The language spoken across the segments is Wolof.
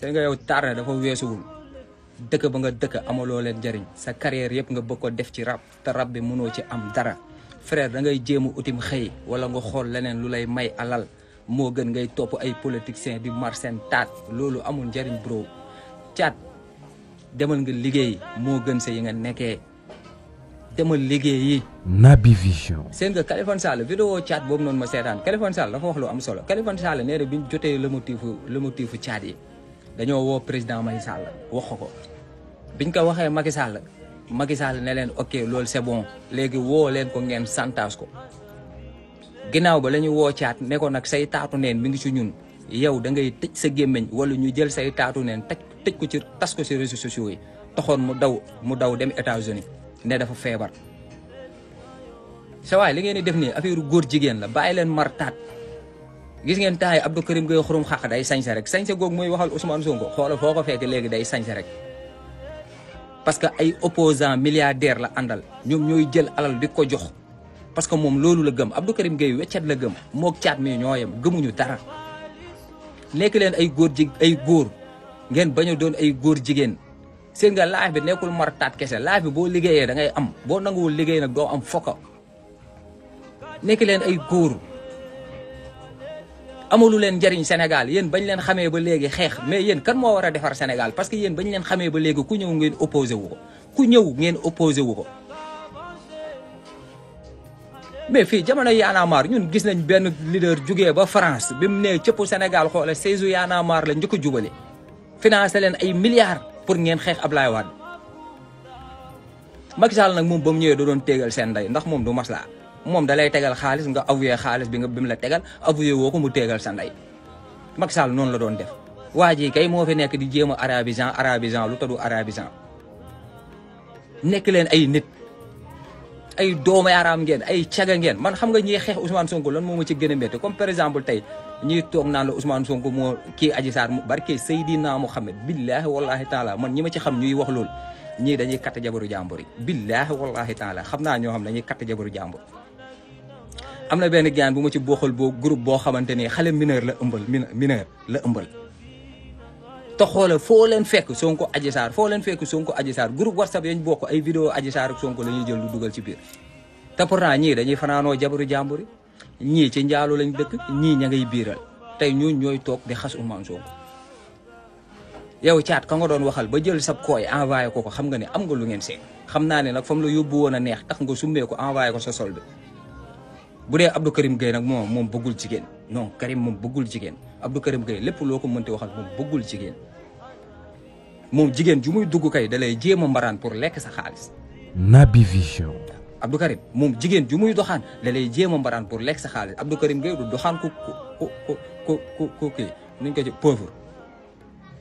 c'est nga yow taar na dafa weesuwul dëkk ba nga dëkk amaloo leen njariñ sa carrière yëpp nga bëgg ko def ci rap te rap bi mënoo ci am dara frère da ngay jéem a utim xëy wala nga xool leneen lu lay may alal moo gën ngay topp ay politiciens di mar seen taat loolu amul njariñ bro caat demal nga liggéey moo gën sa yi nga nekkee demal liggéey yi. Naby Vision. seen nga Kaliphone Sall vidéo caat boobu noonu ma seetaan Kaliphone Sall dafa wax lu am solo Kaliphone Sall nee na bi ñu jotee le motif caat yi dañoo woo président Macky Sall wax ko biñ ko waxee Macky Sall ne leen ok loolu c'est bon léegi woo leen ko ngeen santaas ko ginnaaw ba la ñu woo caat ne ko nag say taatu neen mi ngi ci ñun yow da ngay tëj sa gémmiñ wala ñu jël say taatu neen tëj ko ci tas ko ci réseaux sociaux yi taxoon mu daw dem États-Unis ne dafa feebar sa waay li ngeen di def nii affaire góor jigéen la bàyyi leen martaat gis ngeen taay Abdou Karim Gueye xurum xaq day sañse rek sañse googu mooy waxal Ousmane Sonko xoola foo ko fekk léegi day sañse rek parce que ay opposants milliardaires la àndal ñoom ñooy jël alal di ko jox parce que moom loolu la gëm Abdou Karim Gueye weccet la gëm mook caat mi ñooyam gëmuñu dara nekk leen ay góor ngeen bañ a doon ay góor jigéen seen nga live bi nekkul martaat kese live bi boo liggéeyee da ngay am boo nanguwul liggéey nag doo am fokka nekk leen ay góor amalu leen njariñ Sénégal yéen bañ leen xamee ba léegi xeex mais yéen kan moo war a defar Sénégal parce que yéen bañ leen xamee ba léegi ku ñëw ngeen opposé wu ko mais fii jamono Y'en a marre ñun gis nañ benn leader jugee ba France bi mu nee cëpp Sénégal xoole seize Y'en a marre la njëkk a jubale financé leen ay milliards pour ngeen xeex Ablaye Wade Macky Sall nag moom ba mu ñëwee da doon téegal seen ndey ndax moom du maslaa moom da lay tegal xaalis nga avoué xaalis bi mu la tegal avoué woo ko mu téegal sa ndey Macky Sall noonu la doon def waa ji kay moo fi nekk di jéem a arabisant lu tadu arabisant nekk leen ay nit ay doomu yaaraam ngeen ay caga ngeen man xam nga ñiy xeex Ousmane Sonko lan moo ma ci gën a métti comme par exemple tey ñiy toog naan la Ousmane Sonko moo kii Adji Sarr barke Seydina Mouhamed billahi wallahi taala man ñi ma ci xam ñuy wax loolu ñii dañuy katt jabaru jàmbur yi billahi wallahi taala xam naa ñoo xam dañuy katt jabaru jàmbur am na benn gaan bu ma ci bokkal groupe boo xamante ni xale mineur la ëmbal te xoolal foo leen fekk Sonko Adji Sarr groupe WhatsApp yañ bokk ay vidéo Adji Sarr ak Sonko la ñuy jël lu dugal ci biir te pourtant ñii dañuy fanaanoo jabaru jàmbur yi ñii ci njaalu lañ dëkk ñii ña ngay biiral tey ñooñu ñooy toog di xas Ousmane Sonko yow caat ka nga doon waxal ba jël sab kooy envoyé ko xam nga ne am nga lu ngeen seet xam naa ne nag fam la yóbbu woon a neex tax nga summee ko envoyé ko sa solde bu dee Abdou Karim Gueye nag moom bëggul jigéen non Karim moom bëggul jigéen Abdou Karim Gueye lépp loo ko mënti waxal moom bëggul jigéen moom jigéen ju muy dugg kay da lay jéem a mbaraan pour lekk sa xaalis. Naby Vision. Abdou Karim moom jigéen ju muy doxaan da lay jéem a mbaraan pour lekk sa xaalis Abdou Karim Gueye du doxaan ku kii nuñ ko ci pauvre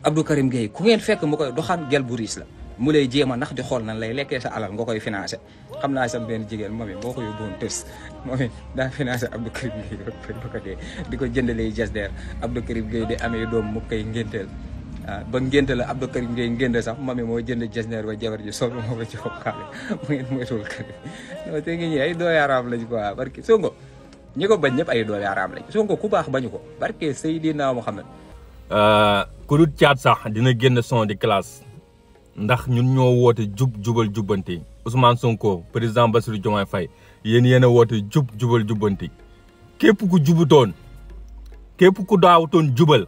Abdou Karim Gueye ku ngeen fekk mu koy doxaan gel bu riis la mu lay jéem a nax di xool nan lay lekkee sa alal nga koy financé xam naa sam benn jigéen moom it boo ko yóbbuwoon tës moom it daa financé Abdou Karim Gueye ba ko dee di ko jëndalee jasdeer Abdou Karim Gueye di amee doom mu koy ngénteel ba ngénte la Abdou Karim Gueye ngénte sax moom it moo jënd jasdeer ba jabar ji sol moo ko ci xob xaale mu ngeen moytuwul Karim non te ngi ñi ay dooy araam lañ quoi barke Sonko ñi ko bañ ñëpp ay dooy araam lañ Sonko ku baax bañu ko barke Seydina Mouhamed ku dul caat sax dina génn son di classe ndax ñun ñoo woote jubal jubbanti Ousmane Sonko président Bassirou Diomaye Faye yéen a woote jubal jubbanti képp ku jubutoon képp ku daawutoon jubal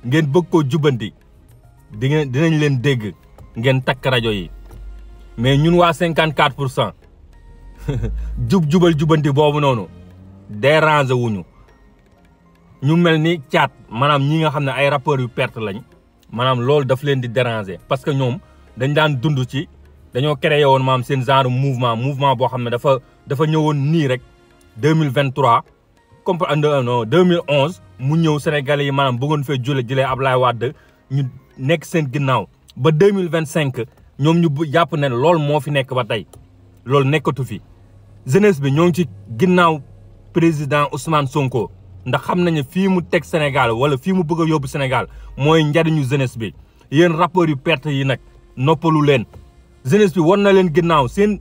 ngeen bëgg koo jubbanti dinañ leen dégg ngeen takk rajo yi mais ñun waa 54% jubal jubbanti boobu noonu déranger wuñu ñu mel ni caat maanaam ñi nga xam ne ay rappeurs yu perte lañ maanaam loolu daf leen di déranger parce que ñoom dañ daan dund ci dañoo créé woon maam seen genre mouvement boo xam ne dafa ñëwoon nii rek 2023 comme non 2011 mu ñëw Sénégalais yi maanaam bëggoon fee jëlee Ablaye Wade ñu nekk seen ginnaaw ba 2025 ñoom ñu jàpp ne loolu moo fi nekk ba tey loolu nekkatu fi jeunesse bi ñoo ngi ci ginnaaw président Ousmane Sonko ndax xam nañu fii mu teg Sénégal wala fii mu bëgg a yóbbu Sénégal mooy njariñu jeunesse bi yéen rappeurs yu perte yi nag noppalu leen jeunesse bi war na leen ginnaaw seen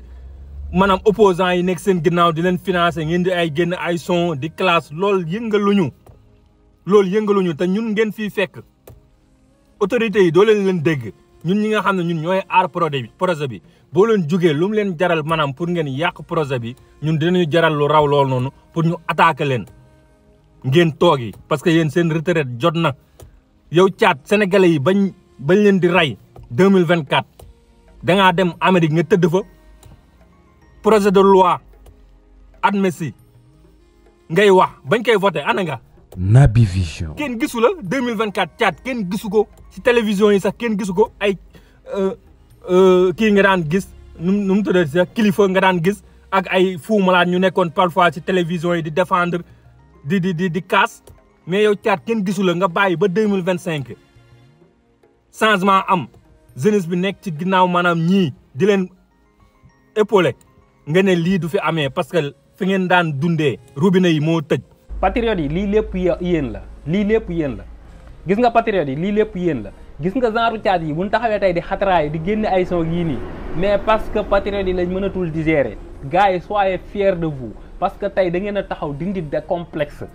maanaam opposants yi nekk seen ginnaaw di leen financer ngeen di ay génn ay son di classe loolu yëngaluñu te ñun ngeen fii fekk autorités yi doo leen dégg ñun ñi nga xam ne ñun ñooy aar projet bi boo leen jugee lu mu leen jaral maanaam pour ngeen yàq projet bi ñun dinañu jaral lu raw lool noonu pour ñu attaquer leen ngeen toogi parce que yéen seen retraite jot na yow caat sénégalais yi bañ leen di rey 2024 dangaa dem Amérique nga tëdd fa projet de loi admessi ngay wax bañ koy voté ana nga Naby Vision. kenn gisu la 2024 caat kenn gisu ko ci télévision yi sax kenn gisu ko ay kii nga daan gis nu mu tuddati sax kilifa nga daan gis ak ay Fou Malade ñu nekkoon parfois ci télévision yi di défendre di kaas mais yow caat kenn gisu la nga bàyyi ba 2025 changement am jeunesse bi nekk ci ginnaaw maanaam ñii di leen épaulé nga ne lii du fi amee parce que fi ngeen daan dundee robinet yi moo tëj. patriotes yi lii lépp yéen la lii lépp yéen la gis nga patriotes yi lii lépp yéen la gis nga genre caat yi bu ñu taxawee tey di xatraay di génne ay son yii nii mais parce que patriotes yi lañ mënatul digérer gars yi soyez fiers de vous parce que tey da ngeen a taxaw dindi de complexe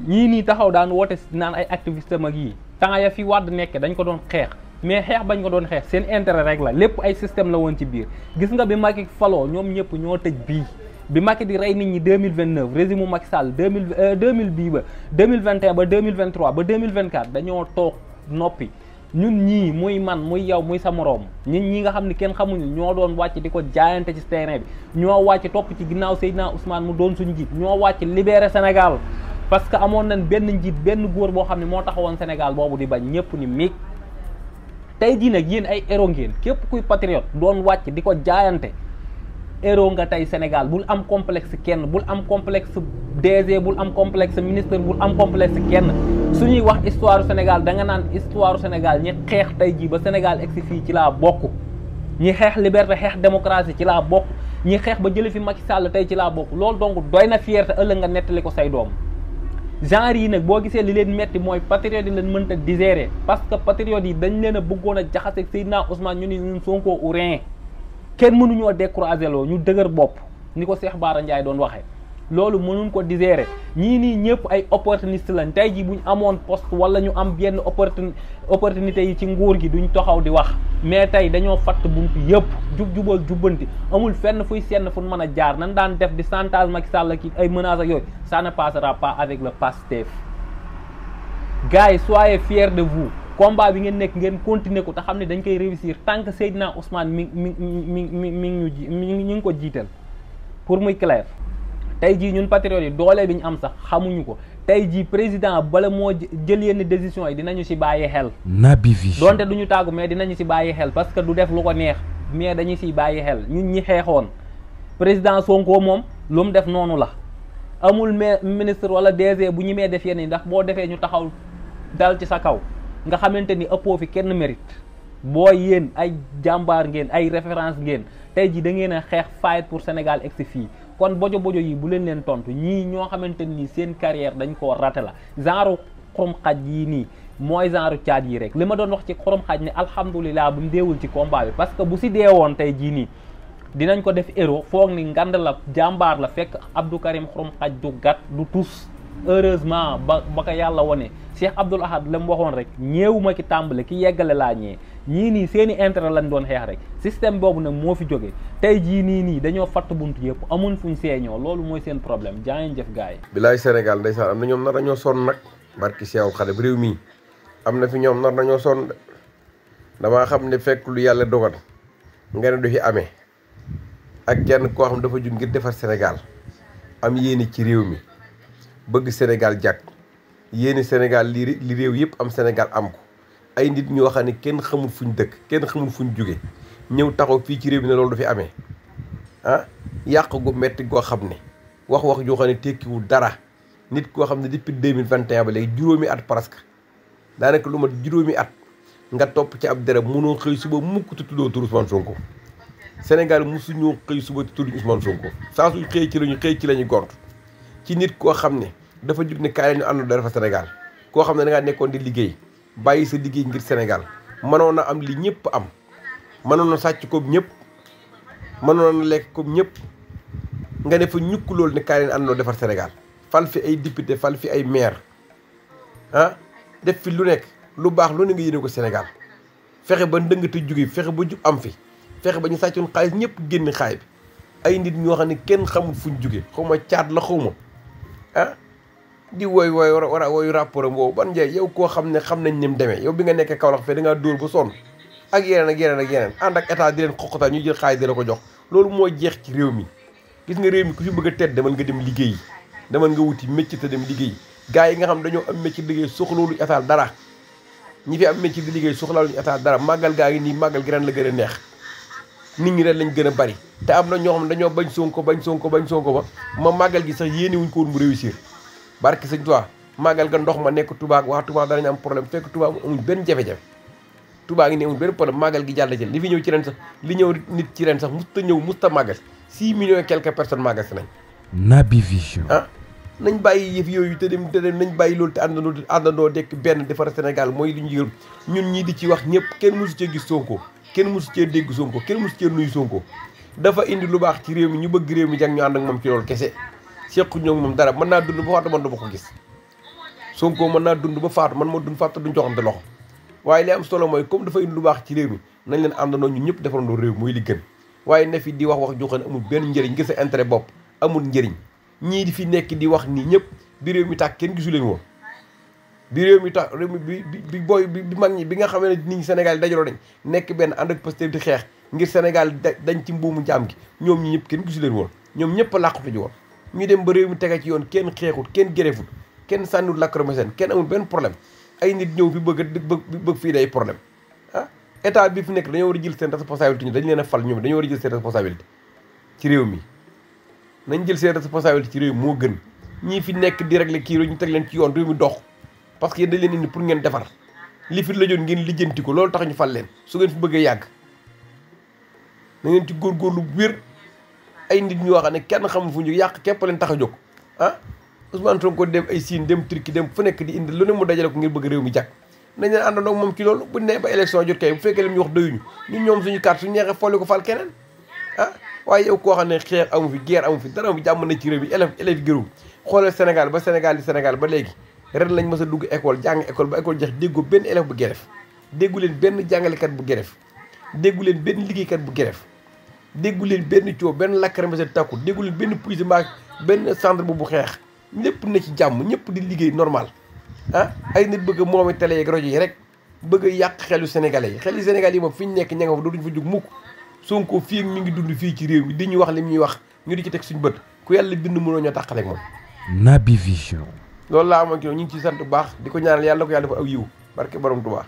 ñii nii taxaw daan woote naan ay activiste mag yii temps ya fi Wàdd nekk dañ ko doon xeex mais xeex bañ ko doon xeex seen intérêt rek la lépp ay système la woon ci biir gis nga bi Macky faloo ñoom ñëpp ñoo tëj bii bi Macky di rey nit ñi 2029 régime mu Macky Sall 2000 bii ba 2021 ba 2023 ba 2024 dañoo toog noppi ñun ñii muy man muy yow muy sa moroom ñun ñi nga xam ne kenn xamuñu ñoo doon wàcc di ko jaayante ci terrain bi ñoo wàcc topp ci ginnaaw Seydina Ousmane mu doon suñu njiit ñoo wàcc libérer Sénégal parce que amoon nañ benn njiit benn góor boo xam ne moo taxawoon Sénégal boobu di bañ ñëpp ni miig tey jii nag yéen ay héros ngeen képp kuy patriote doon wàcc di ko jaayante héros nga tey Sénégal bul am complexe kenn bul am complexe DG bul am complexe ministre bul am complexe kenn suñuy wax histoire Sénégal da nga naan histoire Sénégal ñi xeex tey jii ba Sénégal egsi fii ci laa bokk ñi xeex liberté xeex démocratie ci laa bokk ñi xeex ba jële fi Macky Sall tey ci laa bokk loolu donc doy na fierté ëllëg nga nettali ko say doom genre yi nag boo gisee li leen metti mooy patriotes yi leen mënta digérer parce que patriotes yi dañ leen a bëggoon a jaxase Seydina Ousmane ñu ni ñun Sonko ou rien kenn mënuñoo décourager loo ñu dëgër bopp ni ko Cheikh Bara Ndiaye doon waxee loolu mënuñ ko digérer ñii nii ñëpp ay opportuniste lañ tey ji buñ amoon poste wala ñu am benn opportunité yi ci nguur gi duñ taxaw di wax mais tey dañoo fatt buntu yëpp jubal jubbanti amul fenn fuy senn fu mën a jaar nan daan def di chantage Macky Sall ki ay menaces ak yooyu ça ne passera pas avec le PASTEF gars yi soyez fiers de vous combat bi ngeen nekk ngeen continuer ko te xam ne dañ koy réussir tant que Seydina Ousmane mi ngi ko jiital pour muy clair tey jii ñun patriotes yi doole bi ñu am sax xamuñu ko tey jii président bala moo jël yenn décisions yi dinañu si bàyyi xel. Naby Vision donte duñu tàggu mais dinañu si bàyyi xel parce que du def lu ko neex mais dañu siy bàyyi xel ñun ñi xeexoon président Sonko moom lu mu def noonu la amul ministre wala DG bu ñu mee def yenn yi ndax boo defee ñu taxaw dal ci sa kaw nga xamante ni ëppoo fi kenn mérite boo yéen ay jàmbaar ngeen ay référence ngeen tey jii da ngeen a xeex fight pour Sénégal egsi fii kon bojo yi bu leen tontu ñii ñoo xamante ni seen carrière dañ koo raté la genre xorom xaj yii nii mooy genre caat yi rek li ma doon wax ci xorom xaj ne alhamdulilah bu mu deewul ci combat bi parce que bu si deewoon tey jii nii dinañ ko def héros foog ni ngand la jàmbaar la fekk Abdou Karim xorom xaj du gat du tus heureusement ba ko yàlla wone Cheikh Abdoul Ahad la mu waxoon rek ñeewuma ki tàmbale ki yeggale laa ñee ñii nii seeni intérêt lañ doon xeex rek système boobu nag moo fi jógee tey jii nii dañoo fatt buntu yëpp amuñ fuñ seeñoo loolu mooy seen problème jaa ngeen jëf gars yi. bilaay Sénégal ndeysaan am na ñoom nar nañoo sonn nag barki Seexul Xadiim réew mii am na fi ñoom nar nañoo sonn damaa xam ne fekk lu yàlla dogal nga ne du fi amee ak kenn koo xam dafa jug ngir defar Sénégal am yéene ci réew mi bëgg Sénégal jàkk yéene Sénégal li réew yëpp am Sénégal am ko ay nit ñoo xam ne kenn xamul fuñ dëkk kenn xamul fuñ jóge ñëw taxaw fii ci réew mi ne loolu du fi amee ah yàq gu metti goo xam ne wax joo xam ne tekkiwul dara nit koo xam ne depuis 2021 ba léegi juróomi at presque daanaka lu mat juróomi at nga topp ci ab dara mënoo xëy suba mukk te tuddoo tur Ousmane Sonko Sénégal mosuñoo xëy suba te tudd Ousmane Sonko saa suñ xëy ci lañu gont ci nit koo xam ne dafa jug ne kaay la ñu ànd dara fa Sénégal koo xam ne da ngaa nekkoon di liggéey bàyyi sa liggéey ngir Sénégal mënoon na am li ñëpp am mënoon na sàcc ko ñëpp mënoon na lekk ko ñëpp nga ne fa ñukk loolu ne kaay la ñu àndoo defar Sénégal fal fi ay député fal fi ay maire ah def fi lu nekk lu baax lu ne nga yéene ko Sénégal fexe ba ndëngate jóge fexe ba jub am fi fexe ba ñu sàccoon xaalis ñëpp génn xaay bi ay nit ñoo xam ne kenn xamul fuñ jóge xaw ma caat la xaw ma ah di wooyu rapport am boobu ban njëriñ yow koo xam ne xam nañ ni mu demee yow bi nga nekkee Kaolack fee da ngaa dóor ba sonn ak yeneen ànd ak état di leen xoqataan ñu jël xaalis di la ko jox loolu moo jeex ci réew mi gis nga réew mi ku fi bëgg a tedd demal nga dem liggéey yi demal nga wuti métier te dem liggéey gars yi nga xam dañoo am métier liggéey soxlawuñu état dara ñi fi am métier di liggéey soxlawuñu état dara màggal gaa ngi nii màggal gi ren la gën a neex nit ñi ren lañ gën a bari te am na ñoo xam ne dañoo bañ Sonko ba ma màggal gi sax yéene wuñ ko woon mu réussir barke sëñ Tuubaa màggal ga ndox ma nekk Touba waa Touba danañ am problème fekk Touba amuñ benn jafe-jafe Touba ngi ne amul benn problème màggal gi jàll jël li fi ñëw ci ren sax li ñëw nit ci ren sax musta màggal 6 millions et quelques personnes màggal si nañ Naby Vision nañ bàyyi yëf yooyu te dem nañ bàyyi loolu te àndandoo dekk benn defar Sénégal mooy li ñu yërëm ñun ñii di ci wax ñëpp kenn mosu cee gis Sonko kenn mosu cee dégg Sonko kenn mosu cee nuyu Sonko dafa indi lu baax ci réew mi ñu bëgg réew mi jàng ñu ànd ak moom ci loolu kese sequ ñoo moom dara mën naa dund ba faatu man du ma ko gis Sonko mën naa dund ba faatu man moo dund faatu duñ joxante loxo waaye li am solo mooy comme dafa indi lu baax ci réew mi nañ leen àndandoo ñun ñëpp defarandoo réew mooy li gën waaye ne fi di wax joxoon amul benn njëriñ ngir sa intérêt bopp amul njëriñ ñii di fi nekk di wax nii ñëpp bi réew mi tàkk kenn gisu leen woon bi réew mi tax réew mi bi booy bi mag ñi bi nga xam ne nit ñi Sénégal yi dajaloo nañ nekk benn ànd ak Pastef di xeex ngir Sénégal dañ ci mbuumu jaam gi ñoom ñi ñëpp kenn gisu leen woon ñoom ñëpp a làqatu ji woon ñu dem ba réew mi tege ci yoon kenn xeexut kenn gërefut kenn sànniwul lacrymogène kenn amul benn problème ay nit ñëw fi bëgg fii day problème état bi fi nekk dañoo war a jël seen responsabilité ñu dañ leen a fal ñoom dañoo war a jël seen responsabilité ci réew mi nañ jël seen responsabilité ci réew mi moo gën ñii fi nekk di régler kii ñu teg leen ci yoon réew mi dox parce que yéen dañ leen indi pour ngeen defar li fi la joon ngeen lijjanti ko loolu tax ñu fal leen su ngeen fi bëggee yàgg na ngeen ci góorgóorlu wér ay nit ñoo xam ne kenn xamul fu ñu yàq képp leen tax a jóg Ousmane Sonko dem ay Siin dem Turquie dem fu nekk di indi lu ne mu dajale ko ngir bëgg réew mi jàkk nañ leen àndandoo moom ci loolu bu ne ba élection jot kay bu fekkee lim ñu wax doyuñu ñun ñoom suñu carte suñu neexee folli ko fal keneen waaye yow koo xam ne xeex amu fi guerre amu fi dara amu fi jàmm na ci réew mi élève gërum xoolal Sénégal ba Sénégal ba léegi ren lañ mës a dugg école jàng école ba école jeex déggu benn élève bu geref déggu leen benn jàngalekat bu geref déggu leen benn liggéeykat bu geref déggu leen benn coow benn lacrymogène takku déggu leen benn police mbaa benn centre bu xeex ñëpp na ci jàmm ñëpp di liggéey normal ay nit bëgg moomi télé yeeg rajo yi rek bëgg a yàq xelu sénégalais yi xelu sénégalais yi moom fi ñu nekk ña nga fa dootuñu fa jóg mukk Sonko fii mi ngi dund fii ci réew mi di ñu wax li ñuy wax ñu di ci teg suñu bët ku yàlla bind mënoo ñoo tàqaleeg moom Naby Vision loolu laa amoon ki ñu ngi ciy sant bu baax di ko ñaanal yàlla ko yàlla dafa aw yiw barke borom Tuubaa